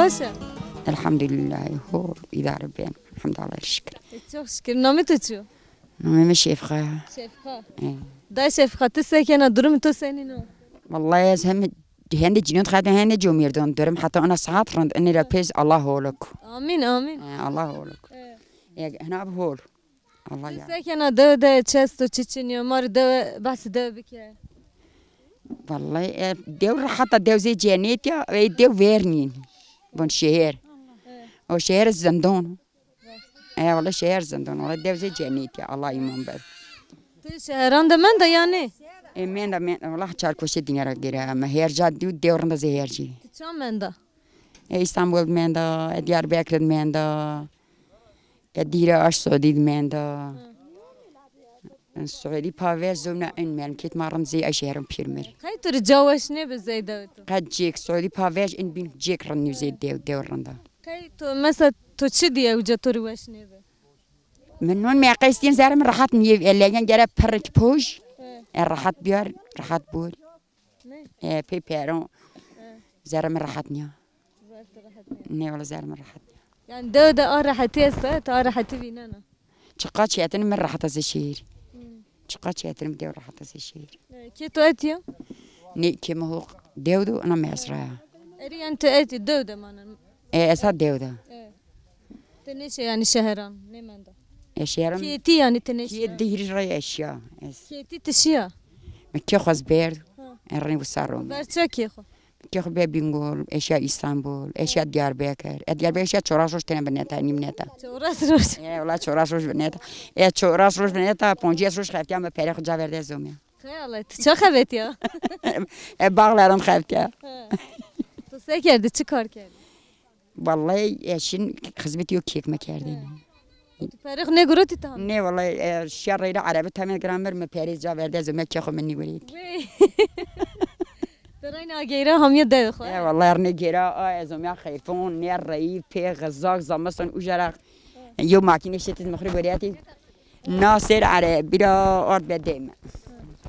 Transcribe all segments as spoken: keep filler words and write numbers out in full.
Weş e? Elhamdülillah, hol, îdare ben. Elhamdülillah, şükür. E, çok şükür. Namê to çi yo? Namê mi Şefqa. Şefqa. E. Day Şefqa, ti se kena, durumê to senîn o? Wellahî ez hem hende cînon xebitî, hende comêrdon. Durum heta ina saet rind, inî ra pêş Allah holuk. Amîn, amîn. E, Allah holuk. E. E, hina bi hol. Allah ya. Ti se kena, dewe de çi esto, çi çinî yo, ma rê dewe, behsê dewe bike. Wellahî, e, dew rehet a, dew zey cennet ya, e, dew vernîn. Bon şehir. E. O şehir zindon. E, wellahî şehir zindon, wellahî dew zey cennet ya, Allah îman ber. Ti şeheran de menda ya nê? E, menda, menda, wellahî çar koşê dîne ra gêre, ama her ca dî dew rind a zey her cî. Ti ça menda? E, Îstanbul menda, e, Diyarbekir menda. E, Dîre aş Suudî di menda. Hı. Suudî pavej zewna in melmkêt ma rind zey ay şehrin pîr mir. Qey tu rê ca weş nêbi zey dew tu? Qe cêk Suudî pavej in bîn cêk rind nî zey dew, dew rinda. Qey tu, mesela tu çi dîye uca tu rê weş nêbi? Min non meqe îstîyen zerrê min rehet nîyê. E, legen gere pirrik poj. Hı. E, rehet biyar, rehet bor. Ne? E, pey peron. E. Zerrê mi rehet nîya. Zerrê ti rehet nîya. Nê, wela zerrê mi rehet nîya. Yanî dewe de a rehetî esta, ti a rehetî vînena? Çiqa çetin mi rehet a zê şehîr. Hmm. Çiqa çetin mi dew rehet a zê şehîr. E, kê to etîya? Nê, kê mi ho dew do, ina mezra ya. Erî yanî ti etî dew de manen. E, ez ha dew de. E. Ti nêşe yanî şeheran, nêmenda? E, şeheran. Kêtî yanî ti nêşe? Kê di hîrî ra eşya. Ez. Kêtî ti şiya? Mi kê xo ez berd. Ha. E, rê wisa rom. Ver ça kê xo? Kê xo be Bingol, eşya Îstanbul, eşya Diyarbekir. E, Diyarbekir eşya çoras roj tene bineta, nîm neta. Çoras roj? E, wela çoras roj bineta. E, çoras roj bineta, poncîyes roj xeftîya mi perê xo ca verde zomya. Xeyalê, ti ça xebetîya? E, bağların xebetîya. Ha. Tu se kerdî, çi kar kerdî? Wellahî, e, şin xizmetî yo kêk mi kerdêne. Ha. Tu perê xo nêgurotî tam? Nê, wellahî, e, şiya reyna erebî tamê giran mir, mi perê ca verde zomya kê xo mi nîgurît. Wey. Ti reyna ageyra hamiya dewê xo? E, wellahî, reyna gêra, a, ez omya xeyfon, nê reyî, pê, xizak, zamiston, uca ra. Ha. Yo makîne şitîz mi xo rê gurîyatî. Na ser erebî ra ard be dê mi.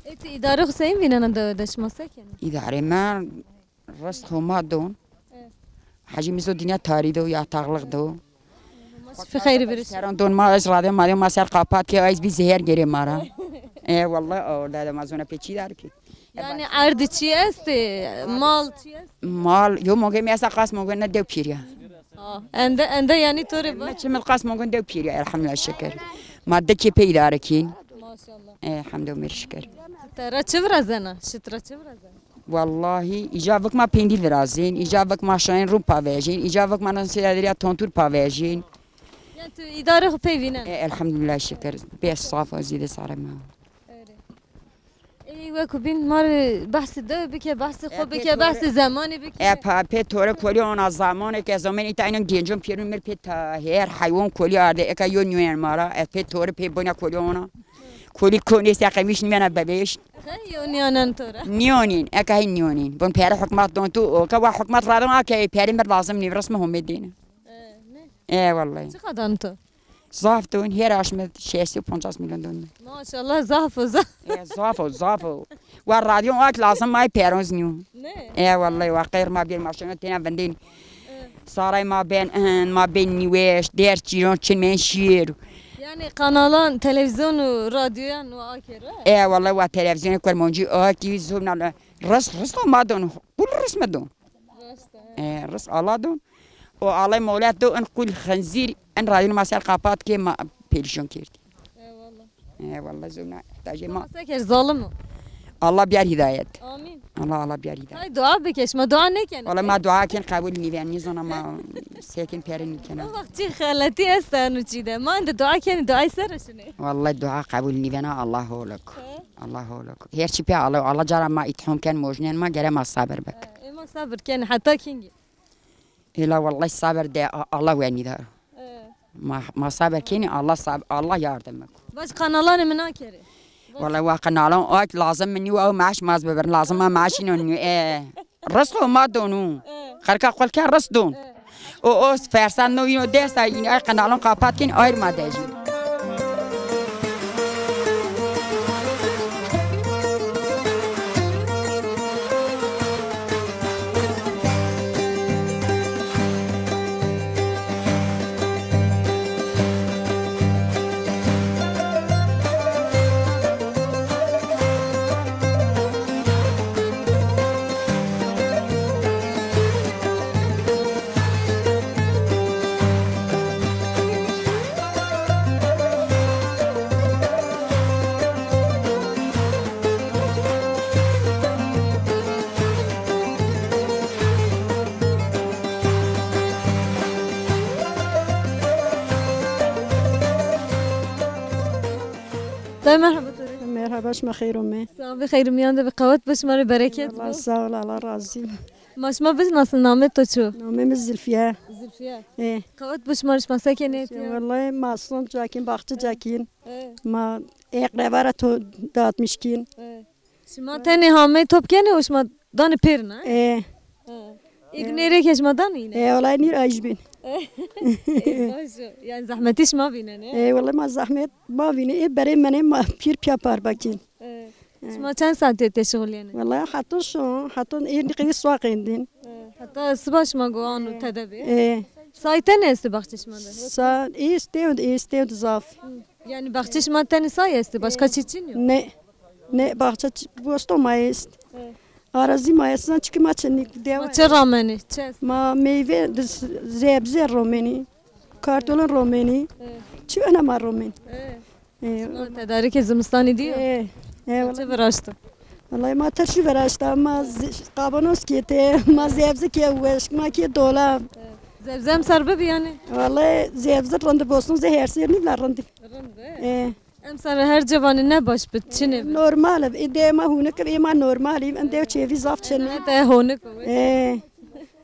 Ê, ti îdarê xo seyîn vînena dewe de, şima se kenê? Îdarê mi rist Homa don. E. Hecî mi zî dinya tarî do, yataqlix do. Homa şifî xeyrî birîş. Seran don ma, ez radyo ma, ma ser qapat ke, ez bî zehir gêrê ma ra. E, wellahî, orada da ma zona pê çî dar ki. Yanî erdî çî estê, mal çî estê? Mal, yo monge mi esta qas monge ne dew pîrîya. Ha, ende, ende yanî to rê ba? Ne çimil qas monge dew pîrîya, elhamdülillah şikir. Ma di kê pê îdare kîn. Maşallah. E, hemd û mir şikir. Ti ra çi virazena? Şit ra çi virazena? Wellahî, îca vik ma pêndî virazên, îca vik ma şayên rûn pavejên, îca vik ma nan sêra derya tontûr pavejên. Yanî tu îdarê xo pey vînen? E, elhamdülillah şikir. Pê saf o, zî de sarê ma. Erê. Ey, weko bîn ma rê behsê dewe bike, behsê xo bike, behsê zemanê bike. E, pa, pê tore kolî ona zamanê ke zamanê îta înan gencon pîyerûn mir pê ta her heywan kolî arde, eka yo nîyoyen ma ra, e, pê tore pê boyna kolî ona. Kolî konê se qemîş nîyena bebêş. Xe, yo nîyanen to ra? Nîyonîn, eka hîn nîyonîn. Bon perê hukmat don tu, o ke wa hukmat ra don a ke perê mir lazim nî, resmi homê dêne. E, ne? E, wellahî. Çiqa dan to? Zaf don, her aşme şeştî û poncas milyon don. Maşallah, zaf o, zaf. E, zaf o, zaf o. Wa radyon ak lazim ay peron zî nîyo. Ne? E, wellahî, wa qeyr ma bir maşallah tena vindên. E. Saray ma ben in, ma ben nîweş, der çîron çin men şîr. Yanî kanalan, televîzyon û radyoyan wa akero? E, wellahî, wa televîzyonê Kurmancî akî zûna ris, ris ma don, kul ris ma don. Rast e. E, ris Allah don. O alay mewlet do in qul xinzîr, in radyon ma ser qapat ke ma perîşon kerdî. Eyvallah. E, wellahî zûna ihtacê ma. Ma se kerd, zalim o. Allah biyar hidayet. Amîn. Allah, Allah biyar hidayet. Hay dua bike, şima dua nêkenê? Wellahî ma dua ken qebul nîven, nîzona ma sekin peri nîkena. O wext çi xeletî esta eno çî de. Ma ende dua kenê, duayê ser o şinê. Wellahî dua qebul nîvena, Allah holuk. He? Allah holuk. Her çi pê Allah, Allah cara ma îtham ken, mojnen ma, gere ma sabir bik. He, ê ma sabir kenê heta kîngî? Êla wellahî sabir de a-, Allah wenî da. E. Ma, ma sabir kenî, Allah sab-, Allah yardim bik. Baş kanalanê mi nakerê. Wellahî wa kanalan ak lazim mi nîyo, ew maaş maz bibirin, lazim ma maaş înon nîyo. E. Rizqo ma donu. E. Xerka qul ke rizq don. E. O, o fersan no yino desta, yine ay kanalon kapat kin, ayr ma dejin. E, merhaba to rê. Merhaba, şima xeyr ome. Sağ ol, xeyr miyan de bi, qewet bi, şima rê bereket bi. Allah sağ ol, Allah razı olsun. Ma şima bişnasin, namê to çi yo? Namê mi Zülfiye. Zülfiye. E. Qewet bi şima rê, şima se kenê etiya? Vallahi ma son cakîn, baxçe cakîn. E. Ma eqreba ra to dağıtmış kîn. E. Şima tenê hamey top kenê û şima danê pêrin, ha? E. Ha. Ê gunê rê ke şima danê yîne? E, wala nîr ajbin. E, baş o. Yani zahmetî şima vînenê? E, wala ma zahmet ma vînê. Ê berê menê ma pîr pîya par bakîn. E. Şima çend saetî tê şixulîyenê? Wala hato şo, hato ê nîqeyî suwa qendîn. E. Heta siba şima go ano tede bê? E. Say tenê estê baxçê şima de? Sa, est, tewd, est, tewd zaf. Hı. Yani baxçê şima tenê say estê, başka çî çin yo? Ne. Ne, baxçe ç-, boston ma est. Evet. Arazî ma est, zan çikî ma çinî dewa. Ma çi ramenê? Çi est? Ma meyve, d-, zebze romenî. Kartolon romenî. Evet. Çi ena ma romenî. Evet. E, şima tedarikê zimistanî dîyo? E, e, çi viraşto? Vallahi ma tirşî viraşta, ma z-, qabanoz kê tê, ma zebze kê weşk, ma kê dolab. Evet. Zebze emser bibî yani? Vallahi zebze rind boston, zê her sêr nîvla rind. Rind be? E. Emser her cevanî ne baş bi, çinê bi? Normal bi. Ê dew ma hûnik bi, ê ma normal î. Em dew çêvî zaf çin î. Heta hûnik bi. E.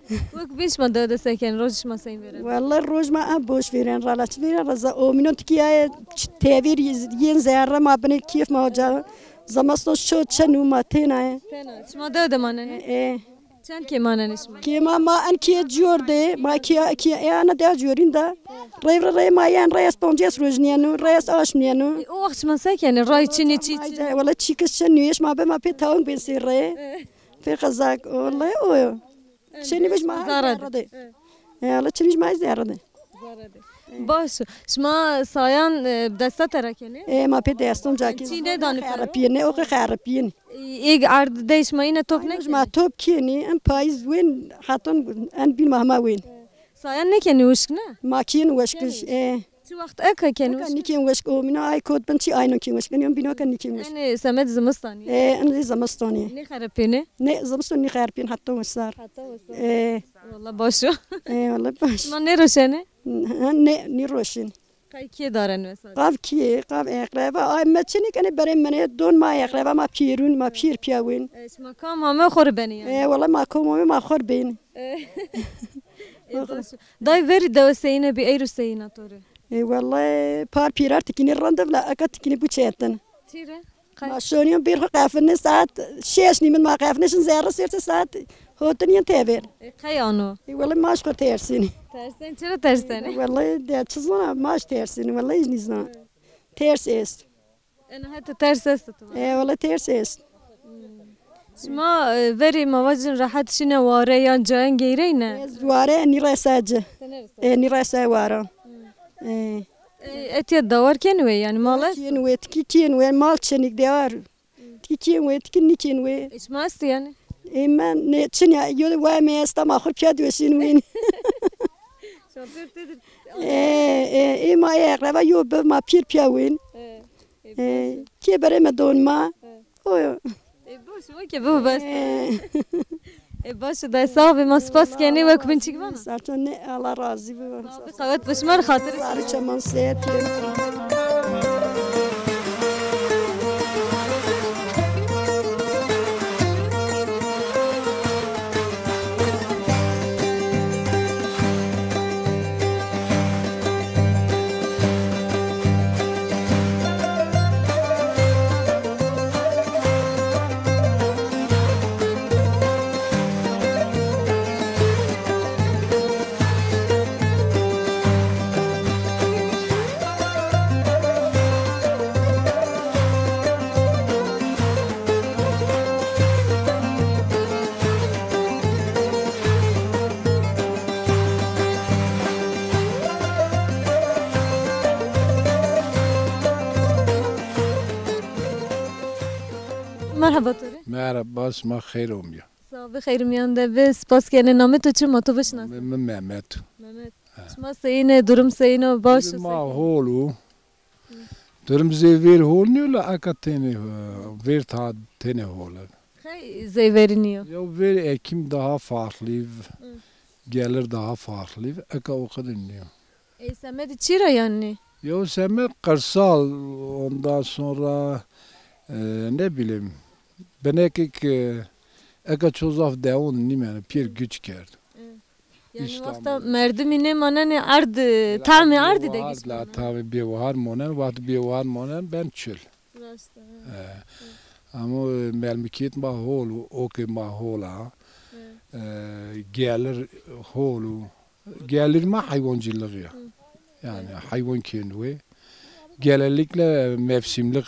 Wek bîn şima dewe de se kenê, roj şima sey vêren? Wella roj ma en boş vêren, rala çi vêren, reza omînon tikî ya ç-, tevîr y-, yên zerre ma binê kêf ma oca. Zemiston şo çin û ma têna ye. Tena. Şima dewe de manenê? E. Çend kê manenê şima? Kê ma, ma en kê cor de, ma kê, kê, e, ana de corîn de. Reyvre rey ma yen, rey ez poncês roj nîyeno, rey ez aşm nîyeno. E, o wext şima se kenê? Ray çinî çî çinî? Wela çî kis çin nîyê, şima be ma pê tawung bên sê rey. E. Pê qezak, wela o yo. Çinî vij ma zerre de. E, wela çinî vij ma zerre de. Baş. Şima sayan, e, desta te ra kenê? E, ma pê deston ca kî. Çî nêdanê pêro? Xeripîyê, ne o ki xeripîyê. Ê erd dey şima îne top nêkenê? Ma top kenî, en payîz wên, haton en bîn mahma wên. Sayan nêkenî wişk ne? Ma kên wişk, e. Çi wext eka kenî wişk? Eka nîkên wişk, o mîna ay kot bin çî ayno kên wişk. Bîno ka nîkên wişk. Enê semed zimistanî. E, en zimistanî. Nêxeripênê? Ne, zimiston nêxeripên heta wisar. Heta wisar. E. Wela baş o. E, wela baş. Ma nêroşenê? Ne, ne, nêroşên. Qey kê daren mesela? Qav kê, qav eqreba. Ay me çinî kenê berê menê don ma eqreba ma pîrûn, ma pîr pîya wên. E, şima kam ame xo rê benê yani? E, wela ma kam ame ma xo rê bên. E. E, baş. Day verî dewe seyîne bî, eyro seyîna to rê? E, wela par pîrar tikînî rind vila, eka tikînî bû çetin. Çî rê? Ma şonîyon bêr xo qefine saet şeş nîmin ma qefine şin zerre sêrse saet hotin yin tever. E, qey ano? E, wela ma ji xo tersînî. Tersen, çira tersenê? Wela de çi zana ma ji tersînî, wela hiç nîzana. Ters est. Ena heta ters est tu? E, wela ters est. Şima, e, verî ma vacin rehet şine ware yan cayan geyreyne? Ez ware nîresa ci. E, nîresa wara. E. E, etiya dawar kenî wê, yani mal est? Kên wê, tikî kên wê, mal çinîk dewar. Tikî kên wê, tikî nîkên wê. E, şima estî yani? E, men ne çin ya, yo de waya me esta ma xur pîya diweşîn wên. Şapir têdir. E, e, e, ma eqreba yo bi ma pîr pîya wên. E, e, kê berê me don ma. E. O yo. E, baş, weke bibo bes. E. E, baş, day sağ be, ma spas kenê, wek bin çik vana. Sertan ne, Allah razî bibo. Qewet bi şima rê xatir. Sarı çeman sehet. Merhaba to rê. Merhaba, şima xeyr omiya. Sağ bi, xeyr miyan de bi. Spas kenê. Namê to çi, ma to bişinasin? Mi, mi Mehmet. Mehmet. Şima seyîne, durum seyîno, baş o? Ma hol o. Durum zey vêr hol nîyo la eka tenê, e, vêr ta tenê hol e. Qey zey verî nîyo? Ya vêr ekim daha farklı, gelir daha farklı, eka o kadar nîyo. Ey semedî çî ra yanî? Yo semed kırsal, ondan sonra, e, ne bileyim, binekik, e, eka ço zaf dewon nîmeno, pêr güç kerd. Evet. Yani İstanbul. Wexta merdimî nêmanenê erd, tamê erdî de bêwahar giş la, maneno. Tamê bêwahar monen, wext bêwahar monen ben çil. Rast e. E, ama, e, melmikêt ma hol û, okê ma hol a. Evet. E, gelir hol û. Gelir ma heywancılığı ya. Hı. Yani heywan kên wê. Genellikle mevsimlik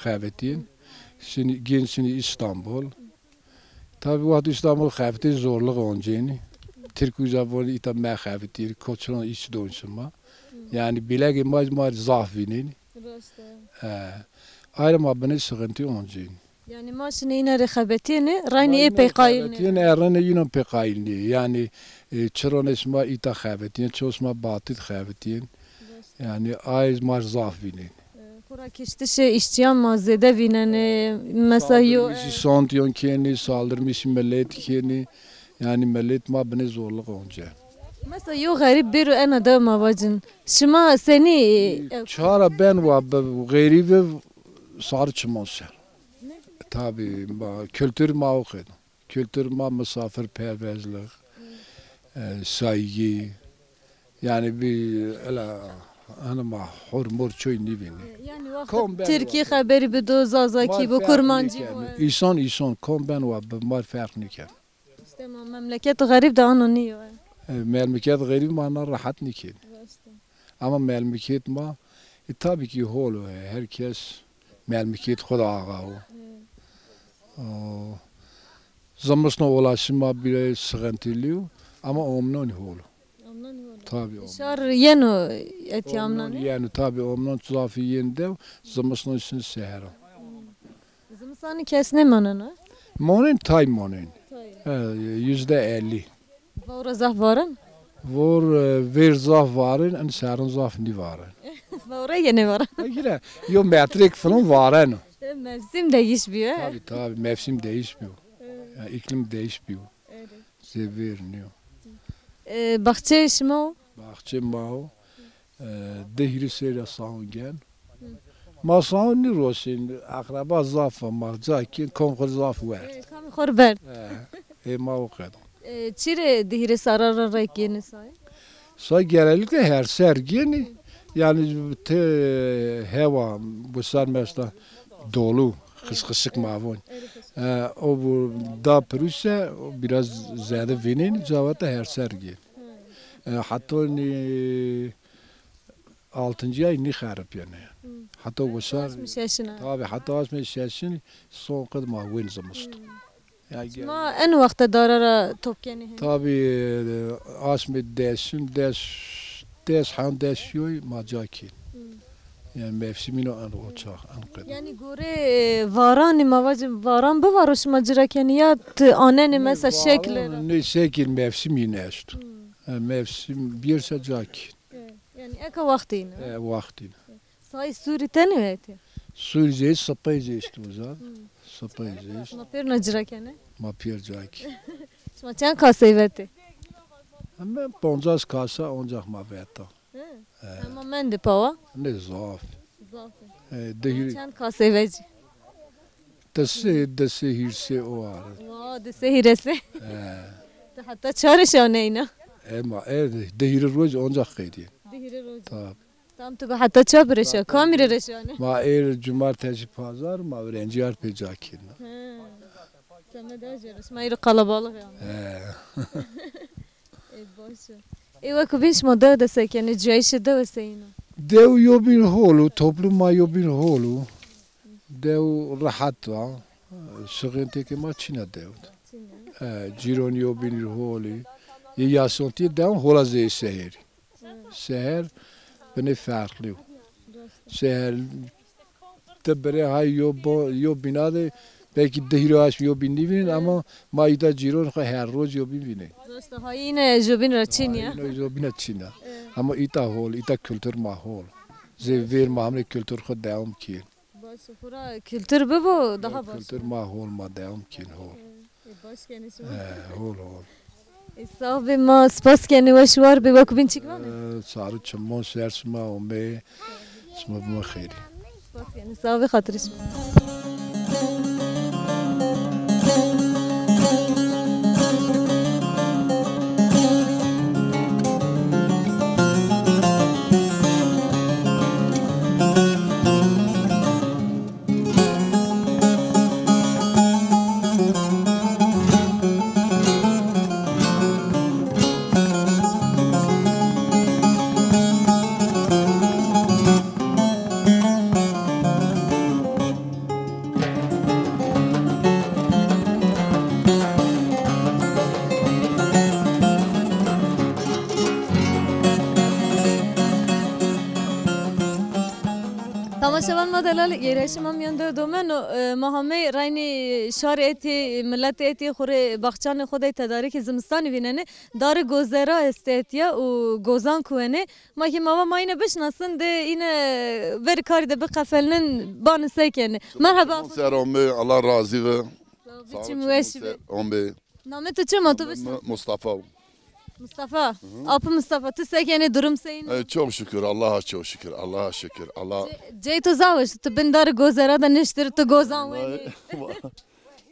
xebetîn. Şimdi, gên şimdi İstanbul. Tabi wext İstanbul xebetîn zorluk oncêni. Türk uza voni ita me xebetîn, koçron iç donsun ma. Yani bilegi ma, ma zaf vînêni. Rast e. E, ayrı ma binê sıkıntı oncêni. Yani ma şinê îne rê xebetîyêne, raynê ê pey qayîl nê. Xebetîyêne, erêne înan pey qayîl nê. Yani, e, çironê sima îta xebetîyên, çironê sima batî de xebetîyên. Rast. Yani ay ma zaf vînên. E, xora kiştişê îşçîyan ma zêde vînenê, mesela yo, saldırmışı, e, sontiyon kênî, saldırmışı millet kênî. Yani millet ma binê zorluk once. Mesela yo xerîb bêro ena de ma vacin. Şima senî, e, çara ben wa bi xerîbi sarı çimon ser. Tabii, ma, kültür ma o qedo. Kültür ma misafirperverlik, e, saygı. Yani bir öyle hani ma hor mor çoy nivini. Yani wexta Tirkî xeberî bido, Zazakî bo, Kurmancî bo. İson, ison, kom ben wa bi mar ferq niken. İşte ma memleket xerîb de ano nîyo. E, memleket xerîb ma na rahat niken. Ama memleket ma, e, tabii ki hol o, e, herkes memleket xo de axa o. O, zımısno ulaşım ma biraz sıkıntılı o, ama omnon hol o. Omnon hol o. Tabii omnon. Şar yeno etî amnanê? Omnon yeno, tabii omnon zafî yen dew, zımısno için seher o. Zimistanî kes nêmaneno? Monên, tay monên. Tay. E, yüzde elli. Vawra zaf varen? Vor, e, ver zaf varen, en serrin zaf nîvaren. Vawra yenê varen. Egile, yo metrek falan varen. E, mevsim değiş biyo, he? Tabii, tabii, mevsim değiş biyo. Evet. Yani iklim değiş biyo. Evet. Zê ver nîyo. E, baxçeyê şima o? Baxçeyê ma o. E, di hîrê serî ya saon gen. Ma saon nîroşên, akraba zaf a, ma ca kên, kom xo zaf werd. E, kamî xo rê berd. E, e, ma o qedo. E, çi rê di hîrê serran ra rek gênê say? Say genellikle her ser gênî. Yani te hewa, bu ser mesela dolu, kısık ma von. E, o bu da piruse, o biraz zêde vînên, cawata her ser gênî. E, hatta ni altıncı ay nîxeripîyene. Hatta wisar. Asmî şeşin a. Tabii, hatta asmî şeşin son qid ma wên zimisto. Ya gel. Ma en wexte dara ra top kenê hên? Tabii, e, asmî desin, des, des han des yoy ma ca kên. Yani mevsimîno en o çax, en qid. Yani gore, e, varanî ma vacin varan bivaro şima ci ra kenî ya ti anenê mesela şekle ra? Ne şekil mevsim yine esto. E, mevsim bierse ca kên. E, yani eka wextî yine. E, wextî yine. Sayî sûrî tenê etî? Sûrî zê est, sipey zê est uza. Sipey zê est. Ma pêr na ci ra kenê? Ma pêr ca kên. Şima çend kasey vetê? Heme poncas kasa oncax ma veta. Hı. E. Hema mendê pawa? Ne zaf. Zaf. E, dehîr. Çend kasey vecî? Di sey, di sey hîrsê o are. Wa, di sey hîresê. E. Ti heta çarê şaneyna. Ema e, di hîrê roj oncax qeydî. Di hîrê roj. Tabii. Tam tu bi heta ça bireşa, kamî rê reşanê? Ma êr cumartesi pazar ma öğrenciler pê ca kên. He. Semedê jêre, şima îro qalabalix ya. He. Ê, baş o. Ê, weko bîn şima dew de se kenê, cuyayîşê dewe se yîn o? Dew yobîn hol o, toplum ma yobîn hol o. Dew rehet a. Sıkıntı ke ma çîna dew de. Çîna. E, cîron yobîn hol î. Yê yaşantîyê dewan hola zê seherî. Seher binê ferqlî yo. Seher ti birê hay yo bo-, yo bîna de belkî di hîrê aşm yo bîn nîvînên ama ma îta cîron xo her roj yo bîn vînên. Rast a, hay yine jobîn ra çin ya. Hay yine jobîn ra çin ya. Evet. Ama îta hol, îta kultur ma hol. Zê vêr ma hamle kultur xo dewam kîn. Baş, xora kultur bibo, daha baş. Kultur ma hol ma dewam kîn hol. E, baş kenê şima. E, hol hol. E, sax bê, ma spas kenê, weş û war bê, wek û bîn çik vanê? E, sarî çimon ser şima omê, şima bima xeyrî. Spas kenê, sax bê, xatirê şima. Tamaşevan ma delal, gêrayîşê ma mîyan de domeno, e, ma hamey reynî şarê etî, miletê etî xwu rê baxçanê xwu de tedarîkê zimistanî vînenê. Darê gozera estê etîya û gozan kuwenê. Ma kî ma va ma îne bişinasin de îne verî karî de biqefelnin, banê se kenê. Merheba. Ser omê, Allah razî ve. Sağ ol, biçim weş be. Omê. Namê tu çi ma tu bişinasin? Mustafa. Mustafa. Apê Mustafa, tu se kenê, durum seyîn o? E, çok şükür, Allah'a çok şükür, Allah'a şükür. Allah. Cey tu zaf weş, tu bin darê gozera de niştir, tu gozan wenê.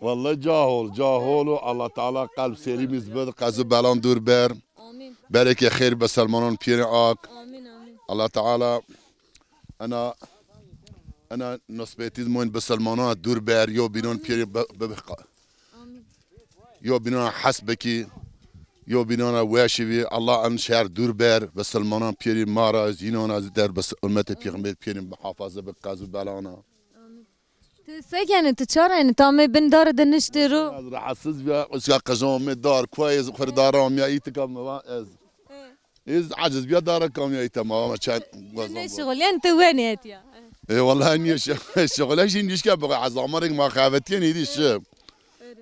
Vallahi ca hol, ca hol o. Allah Teala qelb selîm iz bid, qezû belan dûr ber. Amîn. Berekê xeyr bisilmanan pîyerê ak. Amîn, amîn. Allah Teala ena, ena nisbetîz moyn bisilmanan dûr ber, yo bînan pîyerê bi, bi, bi, amîn. Yo bînan hes bikî, yo bînan weşî vî. Allah en şer dûr ber, bisilmanan pîyerê ma ra, zînan ez der bis, ummetê pêxember pîyerê muhafaza bi qezû belana. Amîn. Ti se kenê, ti ça ra yenê? Ti amê bin dare de niştê ro? Ez rahatsiz bîya, uska qijama mi dar, kuayê ez xwu rê dare amîya, îtika mi va ez. Ez aciz bîya dare kamîya îta ma, ama çend. Ti nêşixulîyen, ti wenê etîya. E, wellahî nîye şi-, şixule jî nîşke bixwe, ez amarêk ma xevetîyen êdî şi.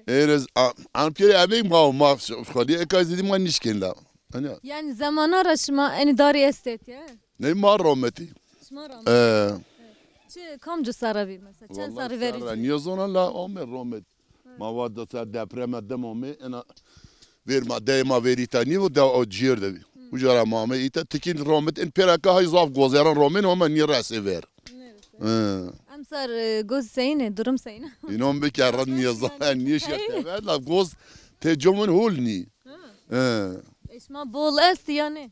Êr ez, a, an pîyerê emêk ma, ma şixulî, eka zîdî ma nîşkên la. Hani. Yanî zemana ra şima enî darî estê etîya? Ney ma rometî. Şima rometî. E. Çi, kamcî serre bî mesela? Çend serrî verî? Nîyezona la ome romet. Ma va da ser depreme dem ome, ena ver ma, dey ma ver îta nîvo, de o cîyer de bî. Uca ra ma ame îta, tikîn romet, en pêra ka hay zaf gozeran romen, ama nî resê ver. Nêresê. Hı. Emser, e, goz seyîn ê, durum seyîn a? Înon bike rend nîyezona, nîşe tever, la goz tê comin hol nî. Hı. Hı. E, şima bol est yanî?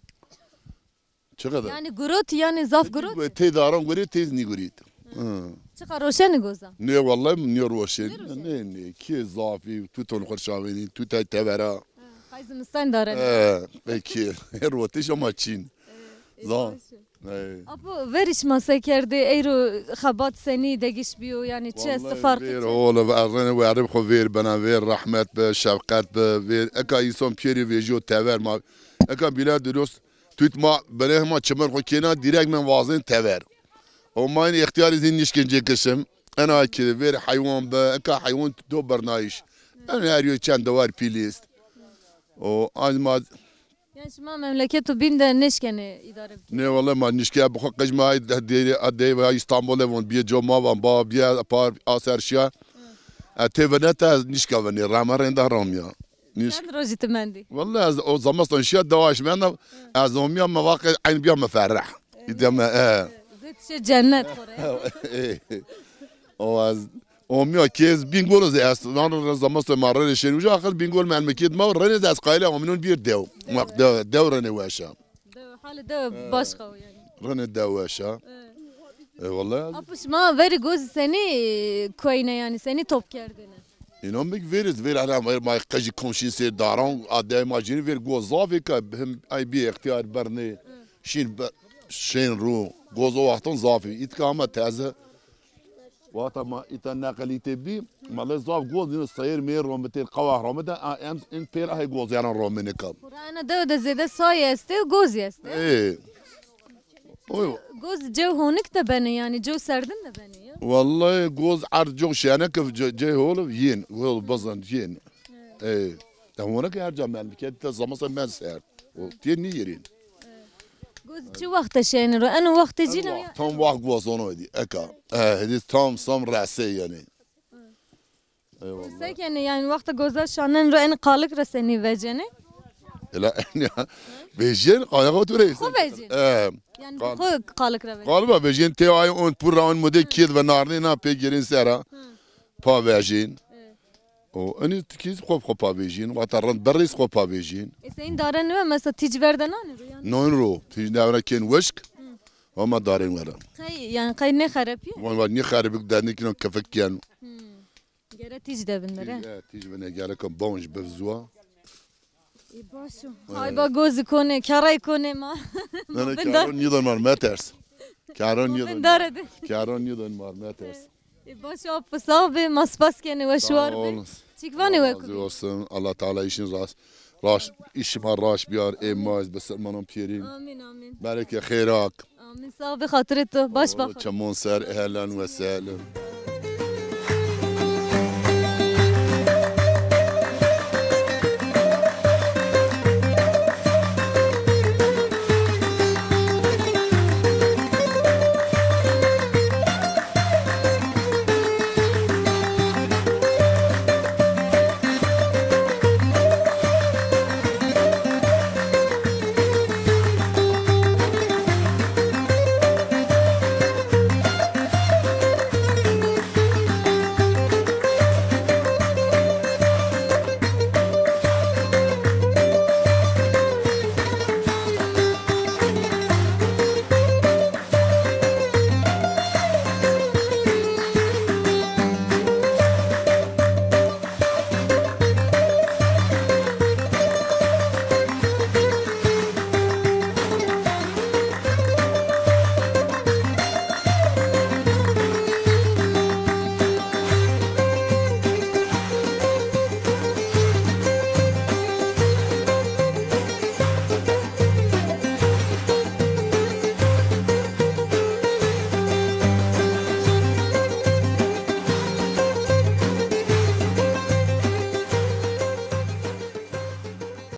Çi qeder? Yanî gurot, yanî zaf gurot. Tê daran gurê, tê nîgurît. Hı. Çiqa roşenî goza? Nê, wellahî nê roşenî. Nê roşenî? Nê, nê. Kê zafî, tu ton xwu şavenî, tu tay tevera. Hı, qay zimistan dare. E, peki. Rotîş ama çîn. E, zan. E. Apo, verî şima se kerdê? Eyro xebat senî degiş bîyo, yanî çi est farq? Ver hol, ez rene werib xwu ver bena, ver rehmet bi, şefqet bi, ver. Eka însan pîyerî vejîyo tever ma. Eka bîla dirust Tut ma binê hema çimir xwu kêna, dîrek men wazên tever. O ma înî îxtîyarî zî nîşkên cê kişim. Ena ki ver heywan bi, eka heywan do birnayîş. En her yo çend dewar pîlî est. O an ma. Yanî şima memleket û bîn de nêşkenê îdare bikê? Nê, wele ma nîşke bi xwu qij ma ay de-, de-, de-, Îstanbulê von, bîye co ma van, baba bîye par aser şiya. E, tê vineta ez nîşka vinê, rama rênda ramya. Nîş- Çend rojî ti mendî? Wellahî ez o zamastan şiya dewaş menda, ez omîya me vaqê eyn bîya me ferreh. Îdîya me, e. Zê ti şê cennet xo rê. E, o ez omîya ki ez Bîngol ez est. Nano zamastan ma rê şên uca axir Bîngol memleket ma rê ez qayîl a omînon bir dew. Ma dew, dew rê weş a. Dew, halê dew başqa o yanî. Rê dew weş a. E, wellahî. Apo şima verî gozî senî koyne yanî senî top kerdêne? Înan bik verî, verî hela ma qejî komşî ser daran, a dey ma cînî ver go zafê ke him ay bî îxtîyar bernê, şîn be-, şên ro, goz o wextan zafê. Îtka ama teze, wexta ma îta neqelîtê bî, ma lê zaf goz yine seyir mêr romitê, qawah romite, a, em, in pêr ay goz yaran romine ka. Xura ena dew de zêde sayî estê, gozî estê. Ê. Oy. Goz cew honik de benê, yanî cew serdin de benê ya? Wellahî goz erd cew şenek ce-, cey hol yên, hol bizan yên. Ey. De honik her ca memleket de zamansa men serd. O tiye nîyerîn. Goz çi wexte şenî ro? Eno wexte cîna ya? Tam wext goz ono dî, eka. E, hedi tam sam rese yanî. Eyvallah. Se kenê, yanî wexta goza şanen ro enî qalik ra senî vecenê? Ela ya. Vejîyen, ayağa oturayız. Xo vejîyen. E, Yani Qal- xo qalik ra vejîyen. Galiba vejîyen tê ay on pur ra on mudê kid ve narnê na pê girên sera. Pa vejîyen. Evet. O, enî tikîz xo xo pa vejîyen. Vata rind berrîz xo pa vejîyen. E, senin dare nue mesela tîc ver de nanî ro yani? Non ro. Tîc nevra kên wişk. Ama darên wera. Qey, yani qey nêxerepî? Wan vat nêxerepî, dendikî no kefik keno. Gere tîc de bin de re. Tîc, e, tîc bine, gere ke bonj bivzua. E, baş o. Ayba gozî konê, kerey konê ma. Ne, ne, Bin dar- kero nîdon mar, meters. Kero nîdon. Bin dare de. Kero nîdon mar, meters. E, baş o, apo, sağ be, ma spas kenê, weş war be. Sağ olun. Çik vanê we kudî? Allah razı olsun. Allah Teala işin rast, rast, işi ma rast biyar, ê ma ez bisilmanon pêrîn. Amin, amin. Bereke xêrak. Amin, sağ be, xatirê to. Baş bak. Çemon ser, ehlen ve sehlen.